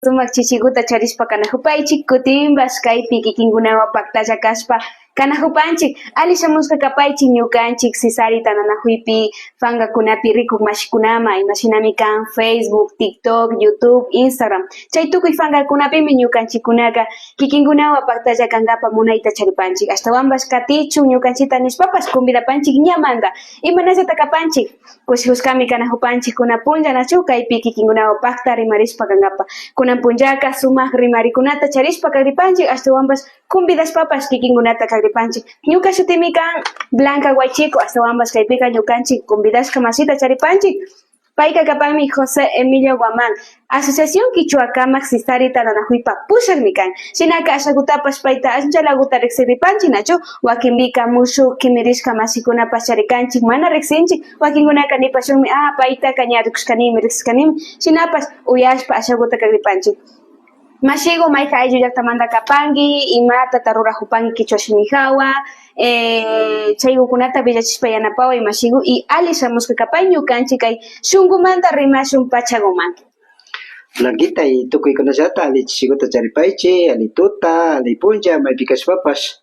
Sumak chichiguta charishpa kanajupaychik, kutinbash kaypi kikinkunawan paktalla kashpa kanajupanchik. Ali shamushka kapaychik ñukanchik Sisari tandanakuypi pankakunapi rikuk mashikunama, imashinami kan Facebook, TikTok, YouTube, Instagram. Chay tukuy pankakunapimi ñukanchikkunaka kikinkunawan paktalla kankapa munayta charipanchik. Ashtawanpash katichun ñukanchikta nishpapash convidapanchik ñamanta. Imanallata kapanchik? Kushijushkami kanajupanchik kunan punlla nachu kaypi kikinkunawan pakta rimarishpa kankapa. Kunan punllaka sumak rimarikunata charishpa kakripanchik, ashtawanpash convidashpapash kikinkunata kakripanchik. Ñuka shutimi kan Blanca Guaychico, ashtawanpash kaypika ñukanchik convidashka mashita charipanchik. Payka kapanmi José Emilio Guamán, Asociación Kichwa Kamak Sisari tandanakuypa pushakmi kan. Shinaka ashagutapash payta anchalaguta riksiripanchik nachu, wakinpika mushuk kimirishka mashikunapash charikanchik mana riksinchik, wakinkunaka nipashunmi ah paytaka ña rikushkanimi riksishkanimi, shinapash uyashpa ashaguta kakripanchik. Mashigu mayka ayllu llaktamanta kapanki, imatata rurajupanki kichwa shimi hawa, chaykukunata villachishpa yanapaway mashigu y ali shamushka kapay ñukanchik kay shunkumanta rimashun pachaguman. Blanquita y tukuykunallata ali chishiguta charipaychi, ali tuta, ali punlla, maypi kashpapash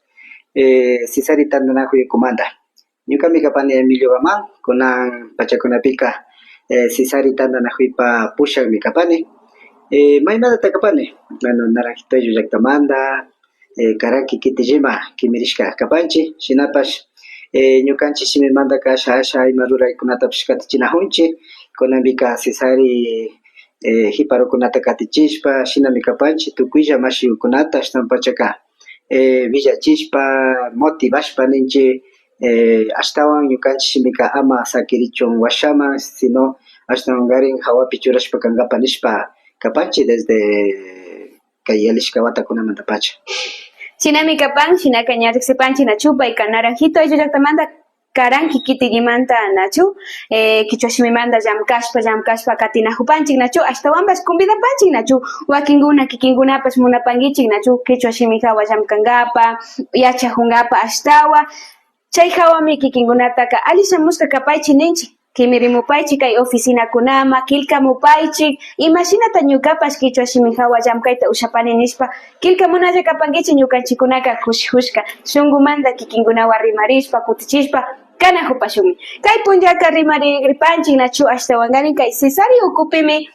Sisari tandanakuy ukumanta. Ñukami kapani Emilio Guamán, kunan pachakunapika Sisari tandanakuypa pushakmi kapani. Maymantata kapani? Bueno, Naranjito ayllu llaktamanta, Caranqui kitillima kimirishka kapanchik, shinapash ñukanchik shimimantaka asha asha ima ruraykunatapish katichinajunchik, kunanpika Sisari jiparukunata katichishpa shinami kapanchik tukuylla mashiyukunata ashtawan pachaka villachishpa, motivashpa ninchik ashtawan ñukanchik shimika ama sakirichun washaman, sino ashtawankarin hawapi churashpa kankapa nishpa kapanchik desde kay yalishka watakunamanta pacha. Shinami kapan, shinaka ña riksipanchik nachu payka Naranjito ayllu llaktamanta Caranqui kitillimanta nachu kichwa shimimanta llamkashpa llamkashpa katinajupanchik nachu ashtawanpash convidapanchik nachu wakinkuna kikinkunapash munapankichik nachu kichwa shimi hawa llamkankapa yachajunkapa ashtawa chay hawami kikinkunataka alli shamushka kapaychik ninchik kimirimupaychik kay oficinakunama killkamupaychik imashinata ñukapash kichwa shimi hawa llamkayta ushapani nishpa killkamunalla kapankichik ñukanchikkunaka kushijushka shunkumanta kikinkunawan rimarishpa kutichishpa kanajupashunmi. Kay punllaka rimarigripanchik nachu ashtawankarin kay Sisari ukupimi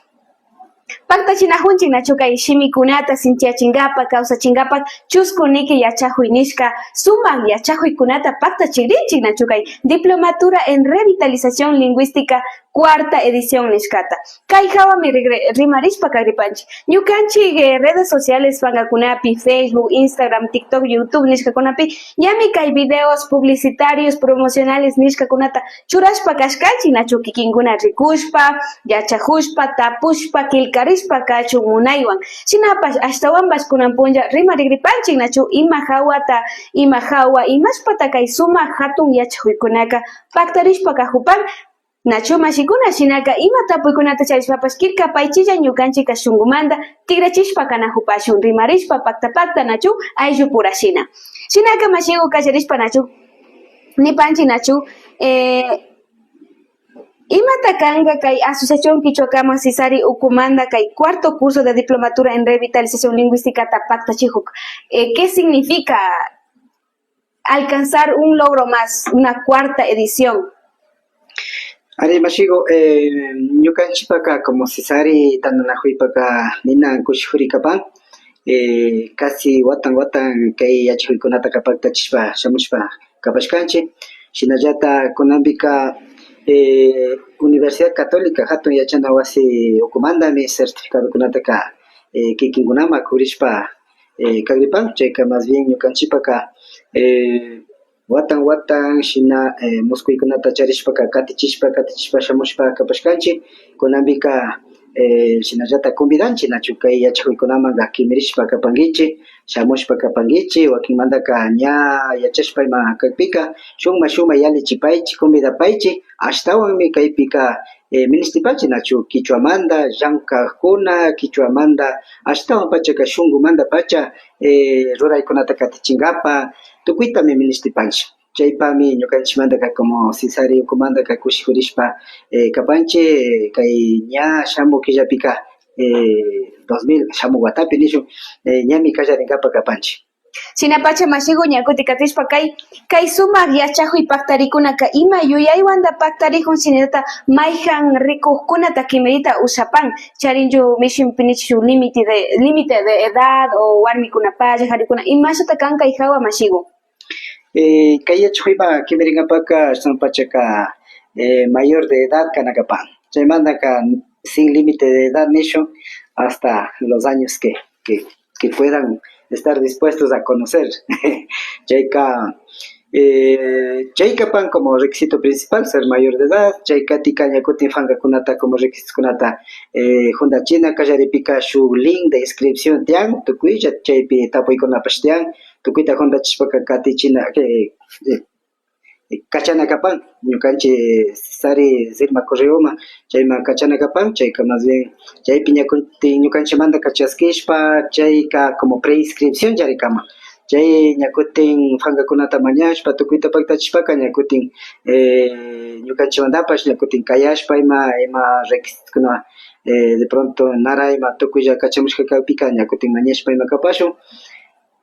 paktachinajunchik nachu kay shimikunata sinchiyachinkapak kawsachinkapak chusku niki yachajuy nishka sumak yachajuykunata paktachigrinchik nachu kay Diplomatura en Revitalización Lingüística cuarta edición nishkata. Kay hawami rimarishpa kakripanchik. Ñukanchik redes sociales pankakunapi Facebook, Instagram, TikTok, YouTube nishkakunapi ñami kay videos publicitarios, promocionales nishkakunata churashpa kashkanchik nachu kikinkuna rikushpa, yachajushpa, tapushpa, killkarishpa kachun munaywan. Shinapash ashtawanpash kunan punlla rimarigripanchik nachu ima hawata, ima hawa, imashpata kay sumak hatun yachakuykunaka paktarishpa kajupan Nachu mashikuna shinaka ima tapuykunata charishpapash killkapaychilla ñukanchika shunkumanta tikrachishpa kanajupashun rimarishpa pakta pakta nachu ayllupura shina. Shinaka mashigu kallarishpa nachu nipanchik nachu imata kanka kay Asociación Kichwa Kamak Sisari ukumanta kay cuarto curso de diplomatura en revitalización lingüísticata paktachijuk. ¿Qué significa alcanzar un logro más, una cuarta edición? Ari mashigu, ñukanchikpaka como Sisari tandanakuypaka ninan kushikuri kapan, casi watan watan kay yachakuykunataka paktachishpa shamushpa kapashkanchik, shinallata kunanpika Universidad Católica hatun yachana wasi ukumantami certificadokunataka kikinkunaman kurishpa kakripan, chayka mas bien ñukanchikpaka watan watan shina muskuykunata charishpaka katichishpa katichishpa shamushpa kapashkanchik, kunanpika shinallata convidanchik nachu kay yachakuykunamanka kimirishpa kapankichik, shamushpa kapankichik, wakinmantaka ña yachashpa ima kakpika shukman shukman yallichipaychik, convidapaychik, ashtawanmi kaypika ministipachik nachu kichwamanta llankakuna, kichwamanta ashtawan pachaka shunkumanta pacha ruraykunata katichinkapa tukuytami ministipanchik, chaypami ñukanchikmantaka como Sisari ukumantaka kushikurishpa kapanchik kay ña shamuk killapika. 2000 shamuk watapi nishun ñami kallarinkapak kapanchik. Shinapacha mashigu ña kuti katishpa kay sumak yachajuy paktarikunaka ima yuyaywanta paktarijun shinallata mayjan rikukkunata kimirita ushapan charinchu mishinpi nichu límite de edad o warmikunapalla jarikuna imashata kan kay hawa mashigu. Kay yachakuypa kimirinkapaka ashtawan pachaka mayor de edad kana kapan chaymantaka sin límite de edad nishun hasta los años que puedan estar dispuestos a conocer chayka chay kapan como requisito principal ser mayor de edad. Chay katika ña kutin pankakunata como requisitokunata juntachina kallaripika shuk link de inscripción tiyan tukuylla chaypi tapuykunapash tiyan tukuyta juntachishpaka katichina kachana kapan ñukanchik Sari Zirma correoma chayman kachana kapan. Chayka más bien chaypi ña kutin ñukanchikmanta chaskishpa chayka como preinscripción charikama chay ña kutin pankakunata mañashpa tukuyta paktachishpaka ña kutin ñukanchikmantapash ña kutin kayashpa ima requisitokuna de pronto nara ima tukuylla kachamushka kakpika ña kutin mañashpa ima kapashun.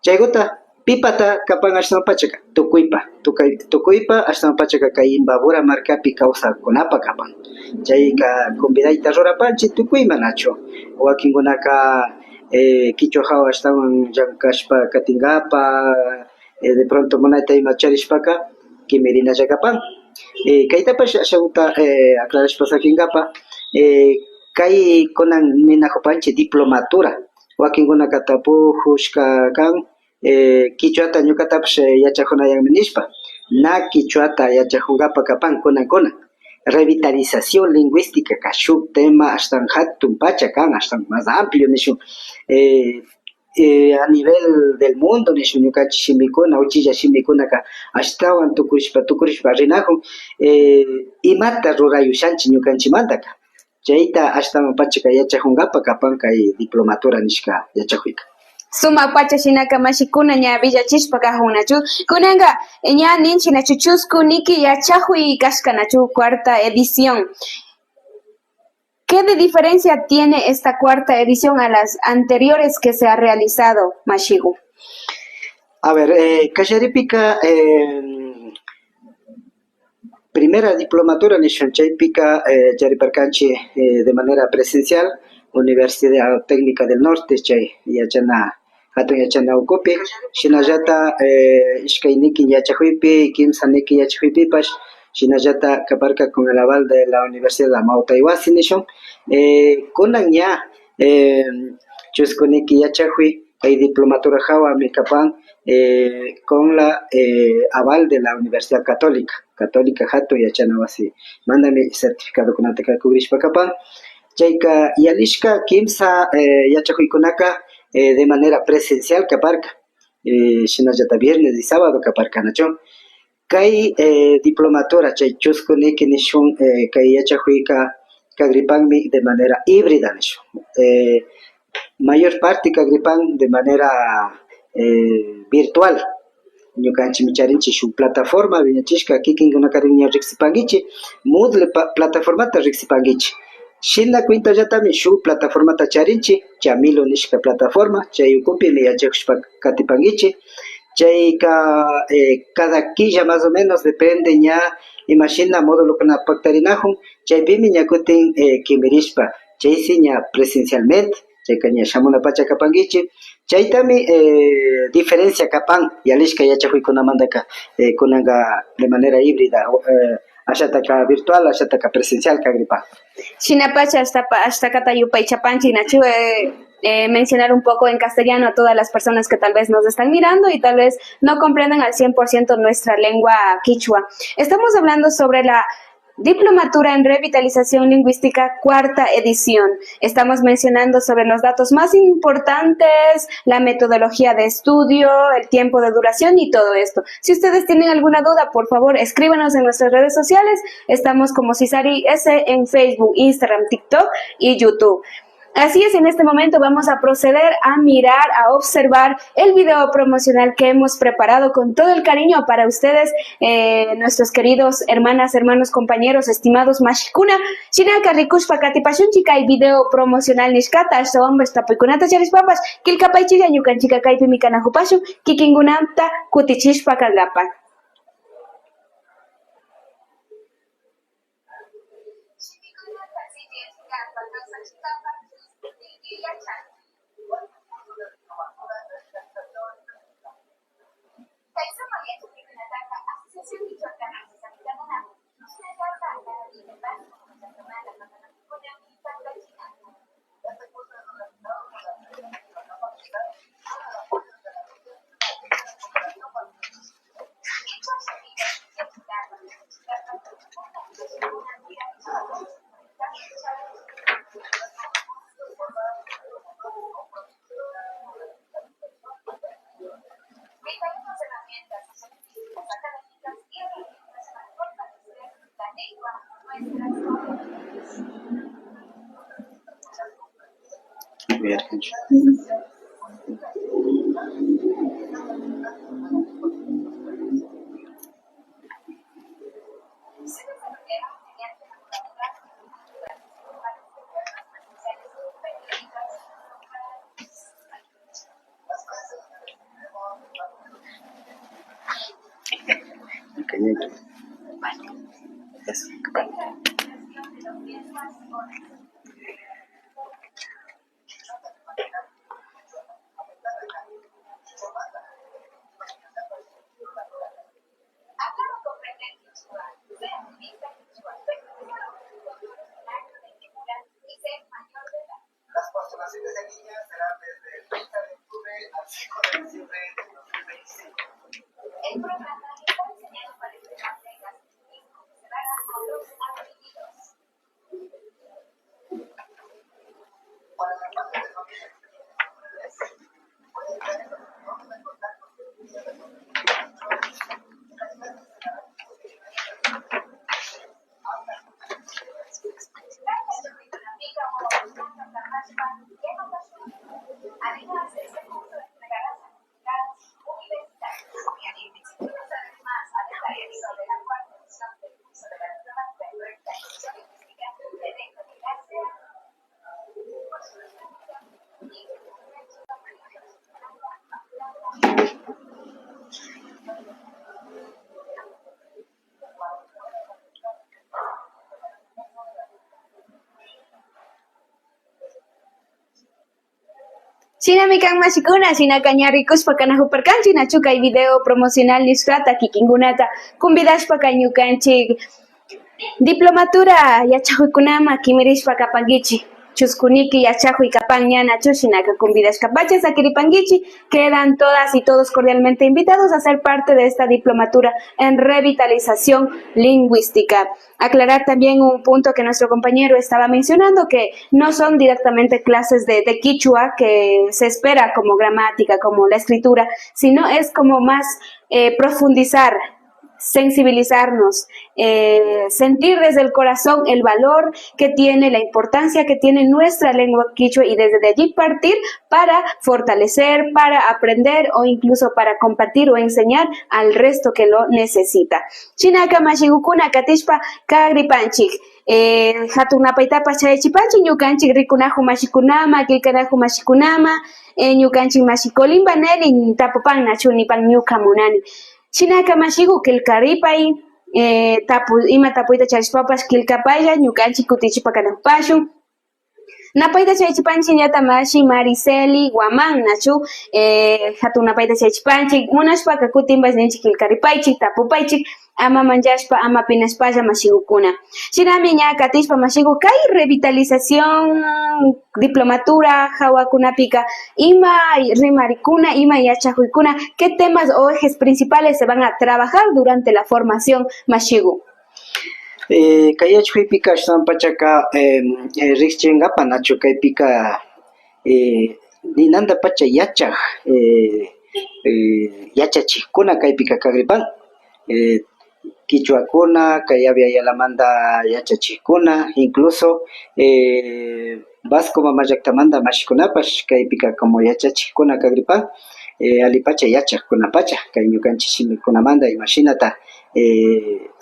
Chaykuta pipata kapan ashtawan pachaka tukuypa tukuypa ashtawan pachaka kay Imbabura markapi kawsakkunapa kapan. Chayka convidayta rurapanchik tukuyman nachu wakinkunaka kichwa hawa ashtawan llankashpa katinkapa de pronto munayta ima charishpaka kimirinalla kapan. Kaytapash ashawanka aclarashpa sakinkapa kay kunan ninajupanchik diplomatura wakinkunaka tapujushka kan kichwata ñukatapash yachajunayanmi nishpa. Na kichwata yachajunkapa kapan kunankuna revitalización lingüística ka shuk tema ashtawan hatun pacha kan ashtawan más amplio nishun a nivel del mundo nishun ñukanchik shimikuna uchilla shimikunaka ashtawan tukurishpa tukurishpa rinajun imata rurayushanchik ñukanchikmantaka chayta ashtawan pachaka yachajunkapa kapan kay diplomatura nishka yachakuyka. Sumak pacha shinaka mashikuna ña villachishpa kajunnachu kunanka ña ninchik nachu chusku niki yachajuy kashka nachu cuarta edición. ¿Qué de diferencia tiene esta cuarta edición a las anteriores que se ha realizado, Mashigu? A ver, kallaripika primera diplomatura nishun chaypika chariparkanchik de manera presencial Universidad Técnica del Norte chay yachana hatun yachana ukupi shinallata ishkay niki yachakuypi kimsa niki yachakuypipash shinallata kaparka con el aval de la Universidad de Amawtay Wasi nishun. Kunan ña chusku niki yachakuy kay diplomatura hawami kapan con la aval de la Universidad Católica Católica hatun yachana wasi mandami certificadokunata kugrishpa kapan. Chayka yalishka kimsa yachakuykunaka de manera presencial kaparka shinallata viernes y sábado kaparka nachu. Kay diplomatura chay chusku niki nishun kay yachakuyka kagripanmi de manera híbrida nishun mayor parte kagripan de manera virtual. Ñukanchikmi charinchik shuk plataforma wiñachishka kikinkunakarin ña riksipankichik Moodle plataformata riksipankichik shina cuentallatami shuk plataformata charinchik Chamilo nishka plataforma chay ukupimi yachakushpa katipankichik. Chayka cada killa más o menos depende ña imashina módulokuna paktarinajun chaypimi ña kutin kimirishpa chaysi ña presencialmente chayka ña shamuna pacha kapankichik. Chaytami diferencia kapan yalishka yachakuykunamantaka kunanka de manera híbrida ashataka virtual ashataka presencial kagripan. Shinapacha ashtakata yupaychapanchik nachu mencionar un poco en castellano a todas las personas que tal vez nos están mirando y tal vez no comprenden al 100% nuestra lengua quichua. Estamos hablando sobre la Diplomatura en Revitalización Lingüística, cuarta edición. Estamos mencionando sobre los datos más importantes, la metodología de estudio, el tiempo de duración y todo esto. Si ustedes tienen alguna duda, por favor, escríbanos en nuestras redes sociales. Estamos como Cisari S en Facebook, Instagram, TikTok y YouTube. Así es, en este momento vamos a proceder a mirar, a observar el video promocional que hemos preparado con todo el cariño para ustedes, nuestros queridos hermanas, hermanos, compañeros, estimados mashikuna. Shinaka rikushpa katipashunchik kay video promocional nishkata, ashtawanpash tapuykunata charishpapash, killkapaychilla ñukanchika kaypimi kanajupashun, kikinkunata kutichishpa kankapak. Virgen. Eso. Las postulaciones en línea serán desde el 30 de octubre al 5 de diciembre de 2025. El programa está diseñado para entrenar Para las madres de familia que tienen un bebé, pueden ver los informes de contacto que inicia de 2024. Las clases serán Además, este curso entregará certificados universitarios. Si quieres saber más a detalle sobre la cuarta edición del curso de la Diplomatura en Revitalización Lingüística, te dejo el enlace Shinami kan mashikuna, shinaka ña rikushpa kanajuparkanchik, nachu kay video promocional nishkata kikinkunata convidashpa kay ñukanchik diplomatura yachakuykunama kimirishpa kapankichik. Chuskuniki yachakuy kapan ña nachu shinaka convidashkapacha sakiripankichik. Quedan todas y todos cordialmente invitados a ser parte de esta diplomatura en revitalización lingüística. Aclarar también un punto que nuestro compañero estaba mencionando, que no son directamente clases de quichua que se espera como gramática, como la escritura, sino es como más profundizar, sensibilizarnos, sentir desde el corazón el valor que tiene, la importancia que tiene nuestra lengua quichua y desde allí partir para fortalecer, para aprender o incluso para compartir o enseñar al resto que lo necesita. Shinaka mashigukuna katishpa kagripanchik. Hatun napaytapash chayachipanchik ñukanchik rikunahu mashikunama, killkanahu mashikunama, ñukanchik mashikolimba neli tapupan nachu nipan ñuka munani. Shinaka mashigu killkaripay, tapu, ima tapuyta charishpapash killkapaylla ñukanchik kutichipa kanapashun. Napayta chayachipanchik ñata mashi Mariceli Guamán nachu, hatun napayta chayachipanchik munashpaka kutinpash ninchik killkaripaychik tapupaychik ama manchashpa ama pinashpalla mashigukuna. Shinami ña katishpa mashigu kay revitalización diplomatura hawakunapika ima rimarikuna ima yachakuykuna qué temas o ejes principales se van a trabajar durante la formación mashigu. Kay yachakuypika ashtawan pachaka riqchinkapa nachu kaypika ninanta pacha yachak yachachikkuna kaypika kagripan quichuakuna kay Abya Yalamanta yachachikkuna incluso Vasco mama llaktamanta mashikunapash kaypika como yachachikuna kagripan alipacha yachakkunapacha kay ñukanchik shimikunamanta imashinata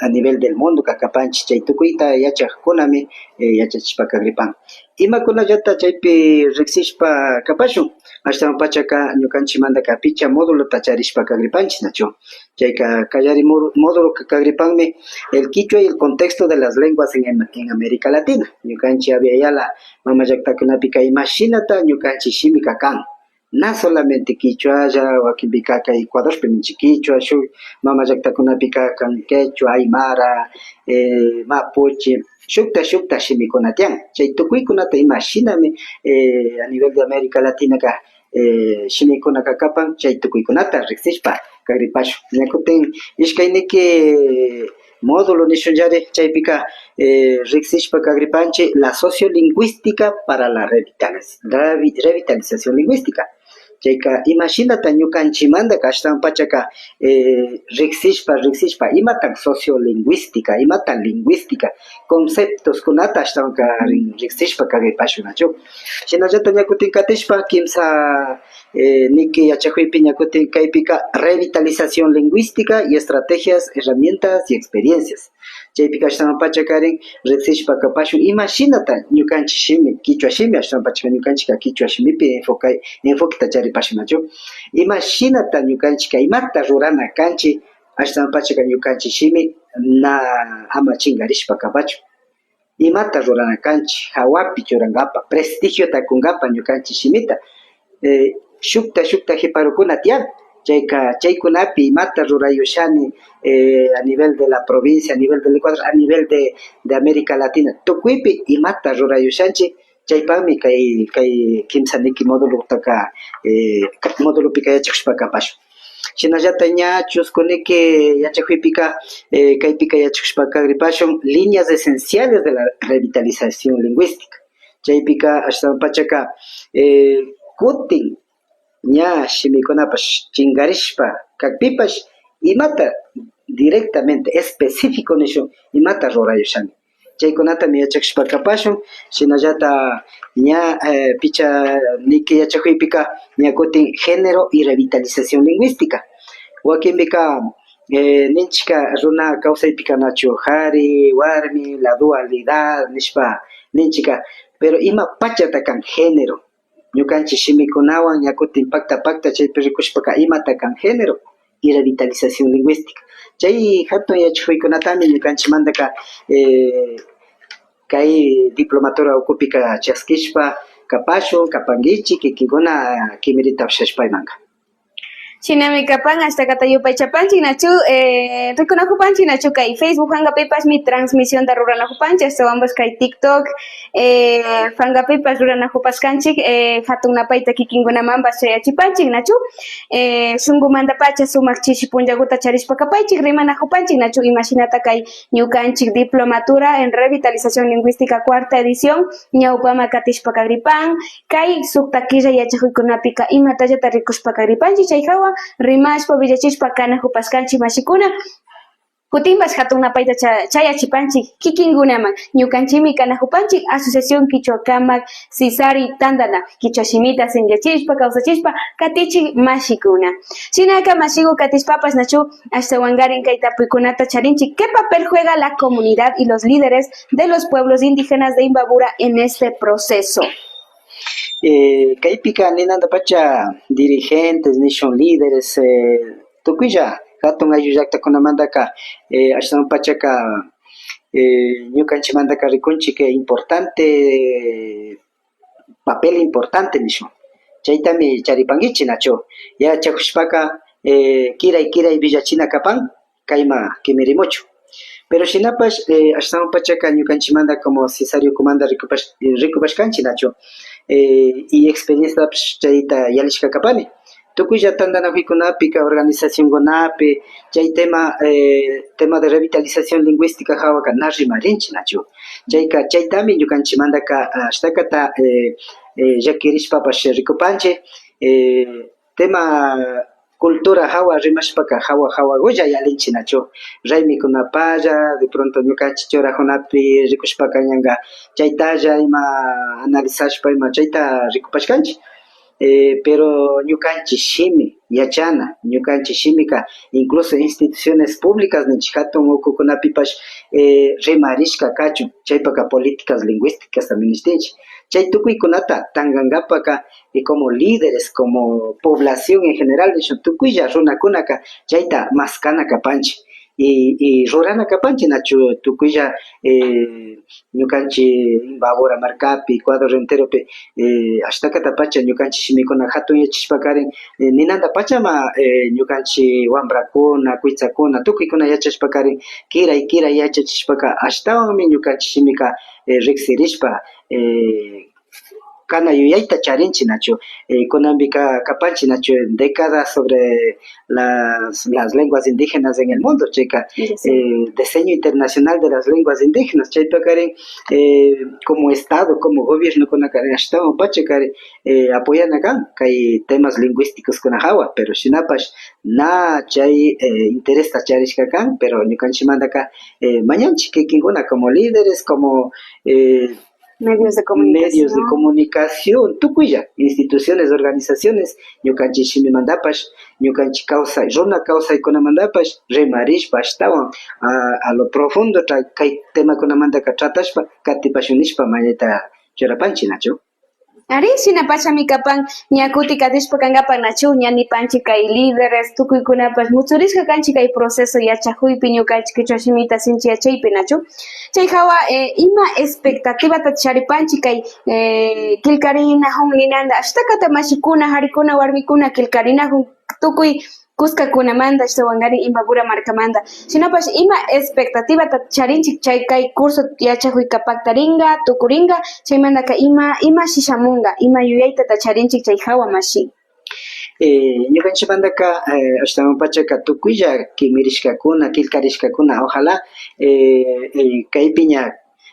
a nivel del mundo kakapanchik chay tukuyta yachakkunami yachachishpa kagripan. Imakunallata chaypi riksishpa kapashun ashtawan pachaka ñukanchikmantaka picha módulota charishpa kagripanchik nachu. Chayka kallari módulo kagripanmi el quichua y el contexto de las lenguas en América Latina. Ñukanchik Abya Yala mama llaktakunapika imashinata ñukanchik shimika kan. Na solamente quichualla, wakinpika kay Ecuadorpi ninchik quichua, shuk mama llaktakunapika kan quechua, aymara, mapuche, shukta shukta shimikuna tiyan. Chay tukuykunata imashinami a nivel de América Latinaka shimikunaka kapan chay tukuykunata riksishpa kagripashun. Ña kutin ishkayniki módulo nishunllari chaypika riksishpa kagripanchik la sociolingüística para la revitalización lingüística. Chayka imashinata ñukanchikmantaka ashtawan pachaka riksishpa riksishpa imatan sociolingüística, imatan lingüística, conceptoskunata ashtawanka riksishpa kagripashun nachu. Shinallata ña kutin katishpa kimsa niki yachakuypi ña kutin kaypika revitalización lingüística y estrategias, herramientas y experiencias. Chaypika ashtawan pachakarin riksishpa kapashun imashinata ñukanchik shimi, kichwa shimi ashtawan pachaka ñukanchikka kichwa shimipi enfoqueta charipashun nachu. Imashinata ñukanchikka imata rurana kanchik ashtawan pachaka ñukanchik shimi na ama chinkarishpa kapachun. Imata rurana kanchik hawapi churankapa, prestigiota kunkapa ñukanchik shimita. Shukta shukta hiparukuna tiyan. Chayka chaykunapi imata rurayushani a nivel de la provincia, a nivel del Ecuador, a nivel de América Latina. Tukuypi imata rurayushanchik chaypaqmi kay kay kimsa niki módulotaka modulopika yachakushpa kapashun. Shinallata ña chuskuniki yachakuypika kaypika yachakushpa kagripashun líneas esenciales de la revitalización lingüística. Chaypika ashtawan pachaka kutin ña shimikunapash chinkarishpa kakpipash imata directamente específico nishun imata rurayushani. Chaykunatami yachakushpa kapashun shinallata ña picha niki yachakuypika ña kutin género y revitalización lingüística. Wakinpika ninchika runa kawsaypika nachu kari, warmi, la dualidad nishpa ninchika, pero ima pachata kan género ñukanchik shimikunawan ña kutin pakta pakta chaypi rikushpaka imata kan género y revitalización lingüística. Chay hatun yachakuykunatami ñukanchikmantaka kay diplomatura ukupika chaskishpa kapashun, kapankichik kikinkuna kimirita ushashpaymanka. Shinami kapan ashtakata yupaychapanchik nachu rikunajupanchik nachu kay Facebook pankapipashmi transmisionta ruranajupanchik ashtawanpash kay TikTok pankapipash ruranajupashkanchik hatun napayta kikinkunamanpash chayachipanchik nachu shunkumantapacha sumak chishi punllakuta charishpa kapaychik rimanajupanchik nachu imashinata kay ñukanchik diplomatura en revitalización lingüística cuarta edición ñawpama katishpa kagripan kay sukta killa yachakuykunapika imatallata rikushpa kagripanchik chay hawa rimashpa villachishpa kanajupashkanchik mashikuna kutinpash hatun napayta chayachipanchik kikinkunaman ñukanchikmi kanajupanchik Asociación Kichwa Kamak Sisari Tantanakuy kichwa shimita sinchachishpa kawsachishpa katichik mashikuna shinaka mashiku katishpapash nachu ashtawankarin kay tapuykunata charinchik ¿Qué papel juega la comunidad y los líderes de los pueblos indígenas de Imbabura en este proceso? Kaypika ninantapacha dirigentes nishun líderes tukuylla hatun ayllu llaktakunamantaka ashtawan pachaka ñukanchikmantaka rikunchik importante papel importante nishun chaytami charipankichik nachu yachakushpaka kiray kiray villachina kapan kayma kimirimuchu pero shinapash ashtawan pachaka ñukanchikmanta como Cesario Comanda rikupashkanchik nachu y experienciatapish chayta yalishka kapani tukuylla tantanakuykunapika organizacionkunapi chay tema tema de revitalización lingüística hawaka na rimarinchik nachu chayka chaytami ñukanchikmantaka ashtakata llakirishpapash rikupanchik tema. Cultura jahua rimashpaca jahua jahuagulla yalinchik nachu? Raymicunapalla, de pronto ñukanchik churajunapi ricushpaka ñanga chaytalla ima analizashpa ima chayta ricupashkanchik. Pero ñukanchik shimi yachana, ñukanchik shimika incluso instituciones públicas ninchik jatun ukukunapipash rimarishka kachun, chaypaka políticas lingüísticasta ministinchik. Chay tukuykunata tankankapaka y como líderes, como población en general nishun tukuylla runakunaka chayta maskana kapanchik y y rurana kapanchik nachu tukuylla ñukanchik Imbabura markapi, Ecuador enteropi ashtakata pacha ñukanchik shimikuna jatunyachishpakarin ninanta pachama ñukanchik wambrakuna, kuytsakuna tukuykuna yachashpakarin kiray kiray yachachishpaka ashtawanmi ñukanchik shimika riksirishpa kana yuyayta charinchik nachu kunanpika kapanchik nachu década sobre las lenguas indígenas en el mundo chayka diseño internacional de las lenguas indígenas chaypakarin como estado como gobiernokunaka ashtawan pachakari apoyana kan kay temas lingüísticos kuna hawa pero shinapash na chay interesta charishka kan pero ñukanchikmantaka mañanchik kikinkuna como líderes como medios de comunicación, medios de comunicación tukuylla instituciones organizaciones ñukanchik shimimantapash ñukanchik kawsay runa kawsaykunamantapash rimarishpa ashtawan a lo profundo kay temakunamantaka tratashpa katipashun nishpa mañayta churapanchik nachu. Ari, shinapachami kapan ña kuti katishpa kankapak nachu ña nipanchik kay líderes tukuykunapash mutsurishka kanchik kay proceso yachakuypi ñukanchik kichwa shimita sinchi yachaypi nachu chay hawa ima expectativata charipanchik kay killkarinajun ninanta ashtakata mashikuna harikuna warmikuna killkarinajun tukuy kuskakunamanta ashtawankarin Imbabura markamanta shinapash ima expectativata charinchik chay kay curso yachakuyka paktarinka tukurinka chaymantaka ima imashi shamunka ima yuyaytata charinchik chay hawa mashi. Ñukanchikmantaka ashtawan pachaka tukuylla kimirishkakuna killkarishkakuna ojalá kaypi ña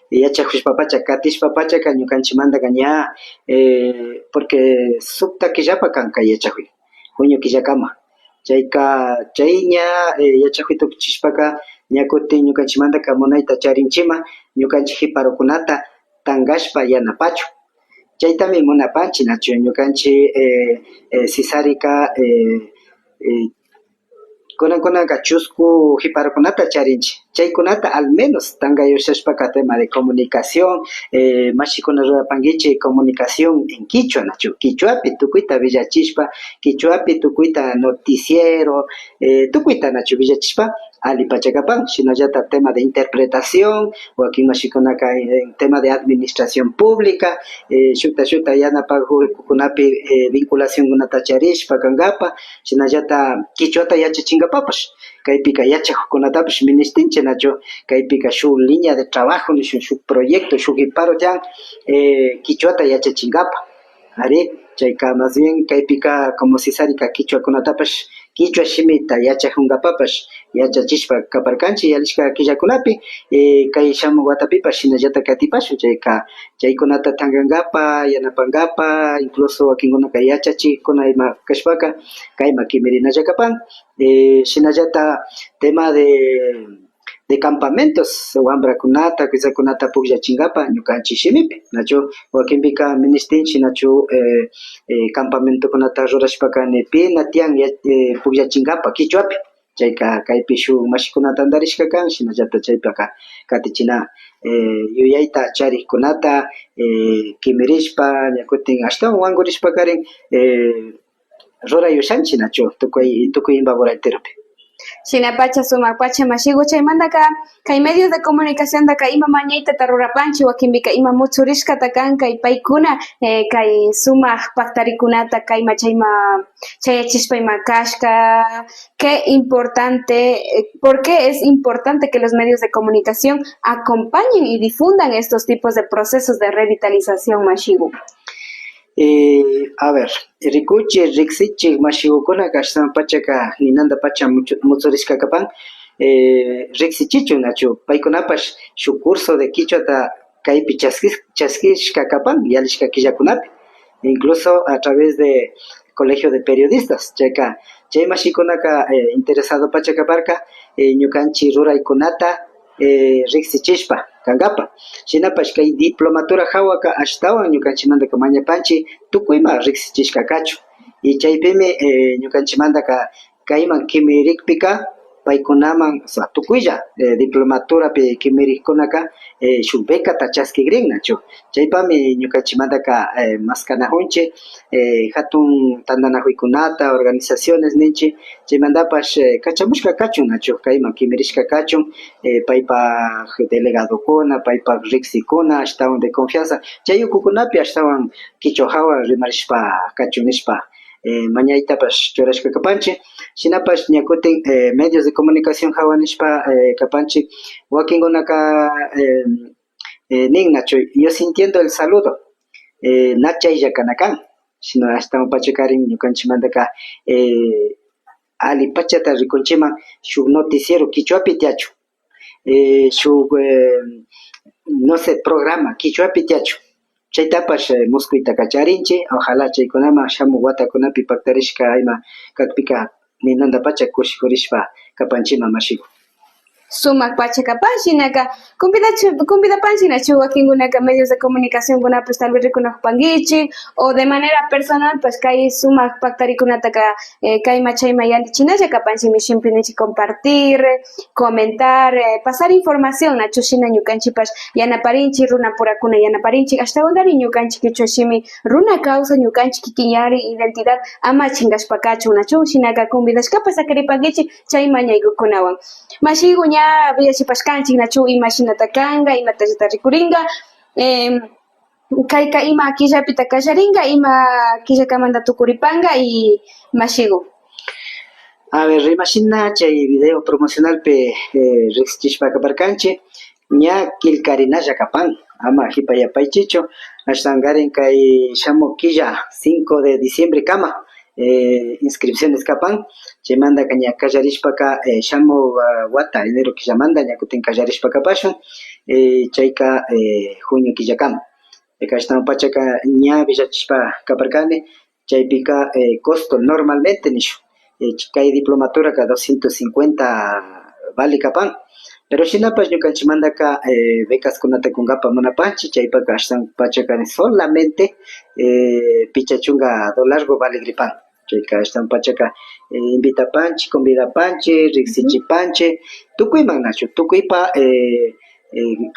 yachakushpa pacha katishpa pachaka ñukanchikmantaka ña porque sukta killapa kan kay yachakuy junio killakama chayka chay ña yachakuy tukuchishpaka ña kutin ñukanchikmantaka munayta charinchikman ñukanchik jiparukunata tankashpa yanapachun chaytami munapanchik nachu ñukanchik Sisarika kunankunaka chusku jiparukunata charinchik chaykunata al menos tankay ushashpaka tema de comunicación mashikuna rurapankichik comunicación en kichwa nachu kichwapi tukuyta villachishpa kichwapi tukuyta noticiero tukuyta nachu villachishpa alli pachakapan shinallatak tema de interpretación wakin mashikunaka en tema de administración pública shukta shukta yanapakunapi vinculacionkunata charishpa kankapa shinallatak kichwata yachachinkapapash kaypika yachakukkunatapish ministinchik nachu kaypika shuk línea de trabajo nishun shuk proyecto shuk iparo tiyan kichwata yachachinkapa ari chayka más bien kaypika como Sisarika kichwakunatapash kichwa shimita yachajunkapapash yachachishpa kaparkanchik yalishka killakunapi kay shamuk watapipash shinallatak katipashun chayka chaykunata tankankapa yanapankapa incluso wakinkunaka yachachikkuna ima kashpaka kayman kimirinalla kapan shinallatak tema de campamentos wambrakunata kuytsakunata pukllachinkapa ñukanchik shimipi nachu wakinpika ministinchik nachu campamentokunata rurashpaka ni pi na tiyan pukllachinkapa kichwapi chayka kaypi shuk mashikuna tantarishka kan shinallatak chaypaka katichina yuyayta charikkunata kimirishpa ña kutin ashtawan wankurishpakarin ruray ushanchik nachu tukuy tukuy Imbabura enteropi. Shinapacha sumak pacha mashiku chaymantaka kay medios de comunicacióntaka ima mañaytata rurapanchik wakinpika ima mutsurishkata kan kay paykuna kay sumak paktarikunata kayma chayma chayachishpa ima kashka qué importante, por qué es importante que los medios de comunicación acompañen y difundan estos tipos de procesos de revitalización mashiku. A ver, rikuchi riksichik mashikukunaka ashtawan pachaka ninanta pacha mutsurishka kapan riksichichun nachu paykunapash shuk curso de kichwata kaypi chaskishka kapan yalishka killakunapi. Incluso a través de colegio de periodistas chayka chay mashikunaka interesado pacha kaparka ñukanchik ruraykunata riksichishpa kankapa. Shinapash kay diplomatura hawaka ashtawan ñukanchikmantaka mañapanchik tukuyma riksichishka kachun. Y chaypimi ñukanchikmantaka kayman kimirikpika paykunaman osea tukuylla diplomaturapi kimirikkunaka shuk becata chaskikrin, nachu? Chaypami ñukanchikmantaka maskanajunchik hatun tantanakuykunata, organizaciones ninchik, chaymantapash kachamushka kachun, nachu? Kayman kimirishka kachun paypak delegadokuna, paypak riksikuna ashtawan de confianza chay ukukunapi ashtawan kichwa hawa rimarishpa kachun nishpa mañaytapash churashka kapanchik. Shinapash ña kutin medios de comunicación hawa nishpa kapanchik, wakinkunaka nin, nachu, yo sintiendo el saludo, na chaylla kana kan, sino ashtawan pachakarin ñukanchikmantaka ali pachata rikunchikman shuk noticiero kichwapi tiyachun, shuk no sé, programa kichwapi tiyachun, chaytapash muskuytaka charinchik. Ojalá chaykunaman shamuk watakunapi paktarishka ima kakpika ninanta pacha kushikurishpa kapanchikman, mashiku. Sumak pacha kapan. Shinaka convidapanchik, nachu? Wakinkunaka medios de comunicación kunapish tal vez rikunajupankichik o de manera personal pues kay sumak paktarikunataka kayma chayma yalichinalla kapanchikmi, siempre ninchik compartir, comentar, pasar información, nachu? Shina ñukanchikpash yanaparinchik, runapurakuna yanaparinchik, ashtawankari ñukanchik kichwa shimi, runa kawsay, ñukanchik kikinyari identidad ama chinkashpa kachun, nachu? Shinaka convidashkapash sakiripankichik chay mañaykukunawan. Mashigu, ña villachipashkanchik, nachu, ima shinata kanka, imatallata rikurinka, kayka ima killapita kallarinka, ima killakamanta tukuripanka y mashigu. A ver, rimashina chay video promocionalpi riksichishpa kaparkanchik, ña killkarinalla kapan, ama hipayapaychichu, ashtawankarin kay shamuk killa 5 de diciembre kama inscripciones kapan. Chaymantaka ña kallarishpaka shamuk wata enero killamanta ña kutin kallarishpa kapashun, chayka junio killakama. Ashtawan pachaka ña villachishpa kaparkani, chaypika costo normalmente nishun kay diplomaturaka 250 vale kapan, pero shinapash ñukanchikmantaka becaskunata kunkapa munapanchik, chaypaka ashtawan pachaka solamente 50 dólar valigripan. Chayka ashtawan pachaka invitapanchik, convidapanchik, riksichipanchik tukuyman, nachu? Tukuypa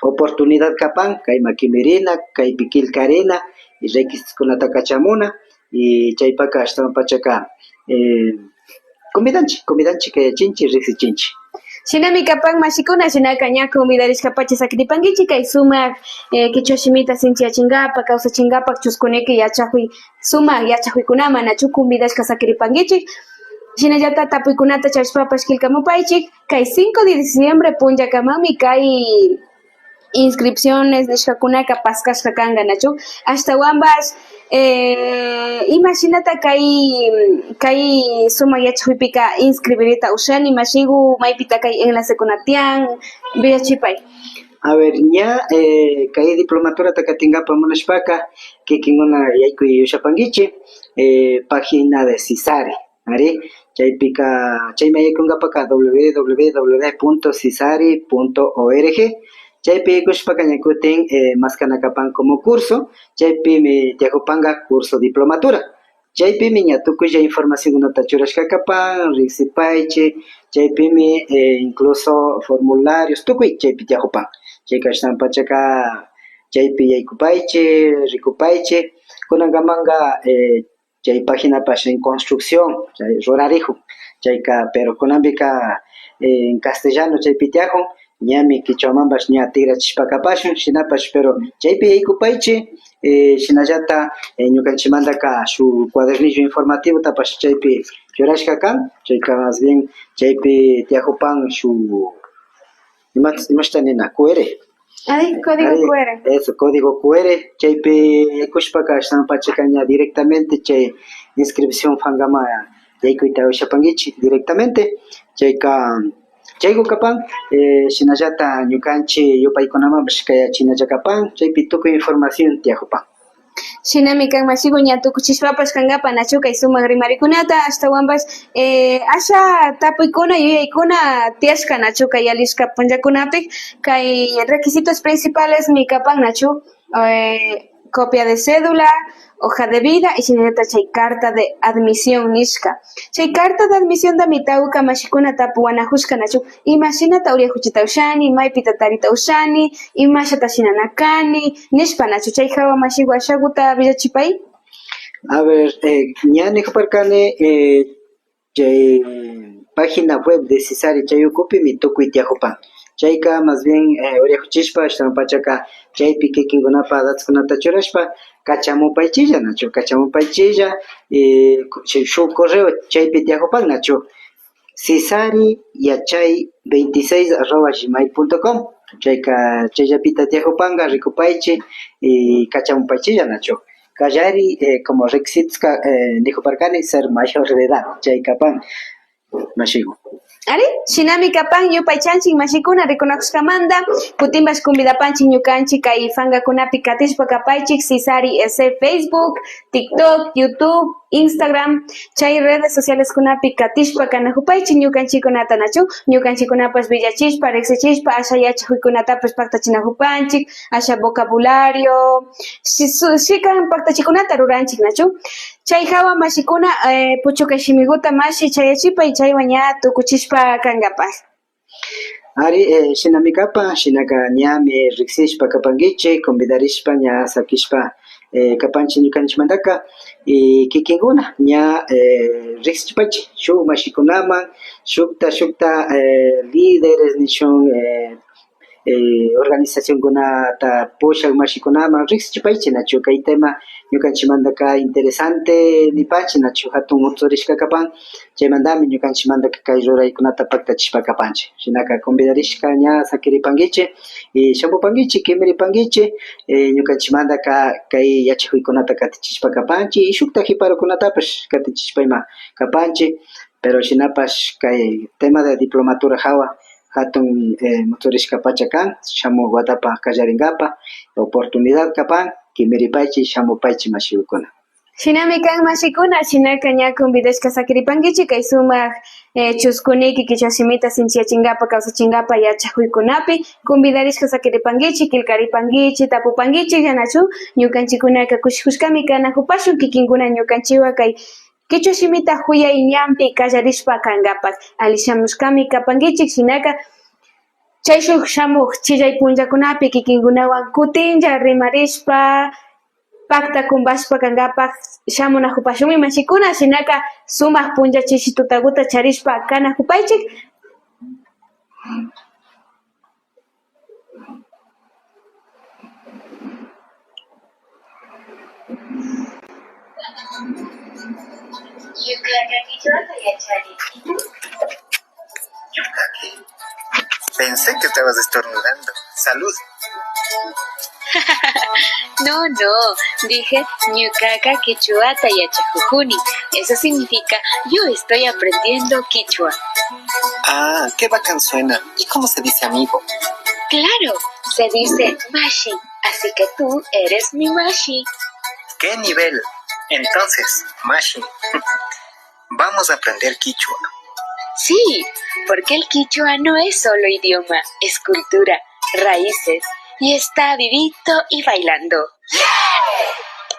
oportunidad kapan kayman kimirina, kaypi killkarina, requisitoskunata kachamuna. Y chaypaka ashtawan pachaka convidanchik, convidanchik, kayachinchik, riksichinchik. Shinami kapan, mashikuna. Shinaka ña convidarishka pacha sakiripankichik kay sumak kichwa shimita sinchiyachinkapak, kawsachinkapak chuskuniki yachakuy, sumak yachakuykunaman, nachu? Convidashka sakiripankichik. Shinallata tapuykunata charishpapash killkamupaychik. Kay 5 de diciembre punllakamanmi kay inscripciones nishkakunaka paskashka kanka, nachu? Ashtawanpash ima shinata kay sumak yachakuypika inscribirita ushani, mashigu? Maypita kay enlacekuna tiyan? Villachipay. A ver, ña kay diplomaturata katinkapa munashpaka kikinkuna yaykuy ushapankichik página de CISARI, ari, chaypika chayman yaykunkapaka www.cisari.org. Chaypi yaykushpaka ña kutin maskana kapan como curso, chaypimi tiyakupanka curso diplomatura, chaypimi ña tukuylla informacionkunata churashka kapan, riksipaychik. Chaypimi incluso formularios tukuy chaypi tiyakupan. Chayka ashtawan pachaka chaypi yaykupaychik, rikupaychik. Kunankamanka chay paginapash en construcción, chay rurarijun chayka, pero kunanpika en castellano chaypi tiyakun, ñami kichwamanpash ña tigrachishpa kapashun. Shinapash pero chaypi yaykupaychik. Shinallata ñukanchikmantaka shuk cuadernillo informativotapash chaypi churashka kan, chayka más bien chaypi tiyakupan shuk imashta nina QR. Ay, código QR. Eso, código QR, chaypi yaykushpaka ashtawan pachaka ña directamente chay inscripción pankama yaykuyta ushapankichik directamente. Chayka chaykukapan. Shinallata ñukanchik yupaykunamanpish kayachinalla kapan, chaypi tukuy información tiyakupan. Shinami kan mashiku ña tukuchishpapash kankapa nachu kay sumak rimarikunata ashtawanpash asha tapuykuna yuyaykuna tiyashka nachu kay yalishka punllakunapi kay requisitos principales mi kapan nachu copia de cédula, hoja de vida y shinallatak chay carta de admisión nishka. Chay carta de admisión da tawka mashikuna tapuwanajushka nachu imashinata uriajuchita ushani, maypita tarita ushani, imashata shinana kani nishpa nachu chay hawa mashiku ashakuta villachipay. A ver, ña nikuparkani chay página web de Sisari chay ukupimi tukuy tiyajupan. Chayka más bien uriajuchishpa ashtawan pachaka chaypi kikinkunapa datuskunata churashpa kachamupaychilla nachu kachamupaychilla shuk correo chaypi tiyajupan nachu sisari yachay 26 arroba gmail.com chayka chayllapita tiyajupanka rikupaychi y kachamupaychilla nachu kallari como requisitos nikuparkani ser mayor de edad chaykapan mashiku. Ari, shinami kapan yupaychanchik mashikuna rikunakushkamanta kutinpash convidapanchik ñukanchik kay fangakunapi katishpa kapaychik Sisari S Facebook, TikTok, YouTube, Instagram, chay redes sociales kunapi katishpa kanajupaychik ñukanchikkunata nachu ñukanchikkunapash villachishpa riksichishpa asha yachakuykunatapash paktachinajupanchik asha vocabulario shikan paktachikunata ruranchik nachu chay hawa mashikuna puchukay shimiguta mashi chayachipay chaywan ña tukuchishpa kankapaj. Ari, shinami kapan, shinaka ñami riksishpa kapankichik, convidarishpa ña sakishpa kapanchik ñukanchikmantaka y kikinkuna ña riksichipaychik shuk mashikunaman shukta shukta líderes nishun organizacionkunata pushak mashikunaman riksichipaychik nachu kay tema ñukanchikmantaka interesante nipanchik nachu hatun mutsurishka kapan chaymantami ñukanchikmantaka kay ruraykunata paktachishpa kapanchik shinaka convidarishka ña sakiripankichik y shamupankichik kimiripankichik ñukanchikmantaka kay yachakuykunata katichishpa kapanchik y shukta jiparukunatapash katichishpa ima kapanchik pero shinapash kay tema de diplomatura hawa hatun mutsurishka pacha kan shamuk watapa kallarinkapa oportunidad kapan kimiripaychik shamupaychik mashikukuna. Shinami kan mashikuna shinaka ña convidashka sakiripankichik kay sumak chuskuniki kichwa shimita sinchiyachinkapa kawsachinkapa yachakuykunapi convidarishka sakiripankichik killkaripankichik tapupankichik yanachu ñukanchikkunaka kushikushkami kanajupashun kikinkuna ñukanchikwan kay kichwa shimita huyay ñanpi kallarishpa kankapak alishamushkami kapankichik shinaka chayshuk shamuk chillay punllakunapi kikinkunawan kutinlla rimarishpa pakta kumpashpa kankapak shamunajupashunmi mashikuna shinaka sumak punlla chishi tutakuta charishpa kanajupaychik. Pensé que estabas estornudando. ¡Salud! No, no, dije ñukaka quichuata yachakukuni. Eso significa yo estoy aprendiendo quichua. Ah, qué bacán suena. ¿Y cómo se dice amigo? Claro, se dice mashi, así que tú eres mi mashi. ¡Qué nivel! Entonces, mashi, vamos a aprender quichua. Sí, porque el quichua no es solo idioma, es cultura, raíces, y está vivito y bailando.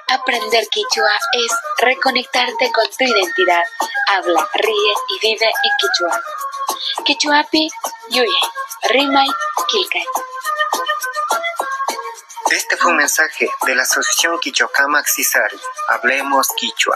Aprender quichua es reconectarte con tu identidad. Habla, ríe y vive en quichua. Quichuapi, yuyay, rimay, quilcay. Este fue un mensaje de la Asociación Quichuacamac Sisari. Hablemos Quichua.